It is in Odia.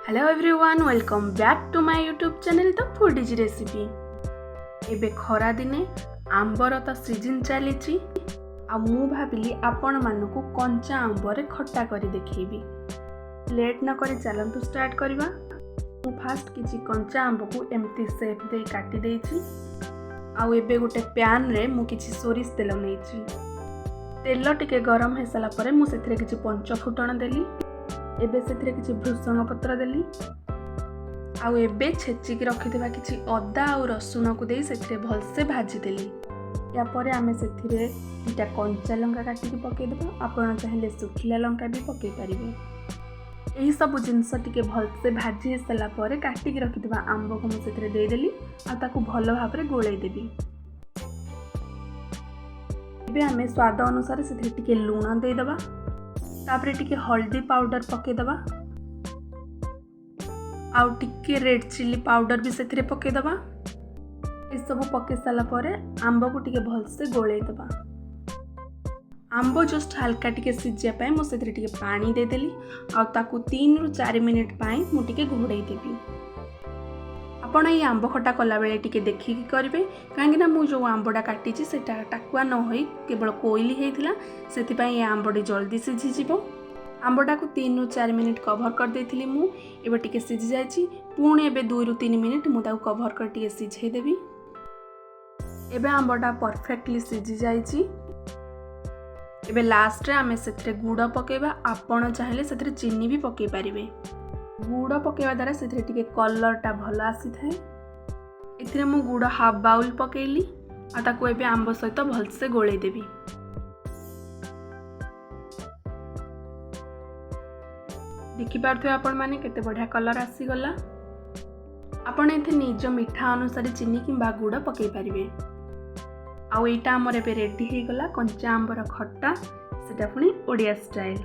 Hello everyone, welcome back to my YouTube channel, The Foodies Recipe. ଏବେ ଖରାଦିନେ ଆମ୍ବର ତ ସିଜିନ୍ ଚାଲିଛି ଆଉ ମୁଁ ଭାବିଲି ଆପଣମାନଙ୍କୁ କଞ୍ଚା ଆମ୍ବରେ ଖଟା କରି ଦେଖେଇବି। ଲେଟ୍ ନ କରି ଚାଲନ୍ତୁ ଷ୍ଟାର୍ଟ କରିବା। ମୁଁ ଫାଷ୍ଟ କିଛି କଞ୍ଚା ଆମ୍ବକୁ ଏମିତି ସେପ୍ ଦେଇ କାଟି ଦେଇଛି ଆଉ ଏବେ ଗୋଟେ ପ୍ୟାନ୍ରେ ମୁଁ କିଛି ସୋରିଷ ତେଲ ନେଇଛି। ତେଲ ଟିକେ ଗରମ ହେଇସାରିଲା ପରେ ମୁଁ ସେଥିରେ କିଛି ପଞ୍ଚ ଫୁଟଣ ଦେଲି। ଏବେ ସେଥିରେ କିଛି ଭୃଷଙ୍ଗ ପତ୍ର ଦେଲି ଆଉ ଏବେ ଛେଚିକି ରଖିଥିବା କିଛି ଅଦା ଆଉ ରସୁଣକୁ ଦେଇ ସେଥିରେ ଭଲସେ ଭାଜିଦେଲି। ୟା ପରେ ଆମେ ସେଥିରେ ଦୁଇଟା କଞ୍ଚା ଲଙ୍କା କାଟିକି ପକାଇଦେବା। ଆପଣ ଚାହିଁଲେ ଶୁଖିଲା ଲଙ୍କା ବି ପକାଇ ପାରିବେ। ଏହିସବୁ ଜିନିଷ ଟିକେ ଭଲସେ ଭାଜି ହେଇସାରିଲା ପରେ କାଟିକି ରଖିଥିବା ଆମ୍ବକୁ ମୁଁ ସେଥିରେ ଦେଇଦେଲି ଆଉ ତାକୁ ଭଲ ଭାବରେ ଗୋଳେଇ ଦେବି। ଏବେ ଆମେ ସ୍ୱାଦ ଅନୁସାରେ ସେଥିରେ ଟିକେ ଲୁଣ ଦେଇଦେବା। ତାପରେ ଟିକେ ହଳଦୀ ପାଉଡ଼ର ପକାଇଦେବା ଆଉ ଟିକେ ରେଡ଼୍ ଚିଲି ପାଉଡ଼ର ବି ସେଥିରେ ପକାଇଦେବା। ଏସବୁ ପକାଇ ସାରିଲା ପରେ ଆମ୍ବକୁ ଟିକେ ଭଲସେ ଗୋଳେଇ ଦେବା। ଆମ୍ବ ଜଷ୍ଟ ହାଲକା ଟିକେ ସିଝିବା ପାଇଁ ମୁଁ ସେଥିରେ ଟିକେ ପାଣି ଦେଇଦେଲି ଆଉ ତାକୁ 3ରୁ 4 ମିନିଟ୍ ପାଇଁ ମୁଁ ଟିକେ ଘୋଡ଼େଇ ଦେବି। ଆପଣ ଏଇ ଆମ୍ବ ଖଟା କଲାବେଳେ ଟିକେ ଦେଖିକି କରିବେ, କାହିଁକିନା ମୁଁ ଯେଉଁ ଆମ୍ବଟା କାଟିଛି, ସେଇଟା ଟାକୁଆ ନ ହୋଇ କେବଳ କୋଇଲି ହେଇଥିଲା। ସେଥିପାଇଁ ଏ ଆମ୍ବଟି ଜଲ୍ଦି ସିଝିଯିବ। ଆମ୍ବଟାକୁ 3ରୁ 4 ମିନିଟ୍ କଭର୍ କରିଦେଇଥିଲି ମୁଁ। ଏବେ ଟିକେ ସିଝି ଯାଇଛି। ପୁଣି ଏବେ 2ରୁ 3 ମିନିଟ୍ ମୁଁ ତାକୁ କଭର୍ କରି ଟିକେ ସିଝେଇ ଦେବି। ଏବେ ଆମ୍ବଟା ପରଫେକ୍ଟଲି ସିଝି ଯାଇଛି। ଏବେ ଲାଷ୍ଟରେ ଆମେ ସେଥିରେ ଗୁଡ଼ ପକାଇବା। ଆପଣ ଚାହିଁଲେ ସେଥିରେ ଚିନି ବି ପକାଇ ପାରିବେ। ଗୁଡ଼ ପକାଇବା ଦ୍ୱାରା ସେଥିରେ ଟିକେ କଲର୍ଟା ଭଲ ଆସିଥାଏ। ଏଥିରେ ମୁଁ ଗୁଡ଼ ହାଫ୍ ବାଉଲ୍ ପକାଇଲି ଆଉ ତାକୁ ଏବେ ଆମ୍ବ ସହିତ ଭଲସେ ଗୋଳେଇ ଦେବି। ଦେଖିପାରୁଥିବେ ଆପଣମାନେ, କେତେ ବଢ଼ିଆ କଲର୍ ଆସିଗଲା। ଆପଣ ଏଥିରେ ନିଜ ମିଠା ଅନୁସାରେ ଚିନି କିମ୍ବା ଗୁଡ଼ ପକାଇ ପାରିବେ। ଆଉ ଏଇଟା ଆମର ଏବେ ରେଡ଼ି ହେଇଗଲା କଞ୍ଚା ଆମ୍ବର ଖଟା, ସେଟା ପୁଣି ଓଡ଼ିଆ ଷ୍ଟାଇଲ୍।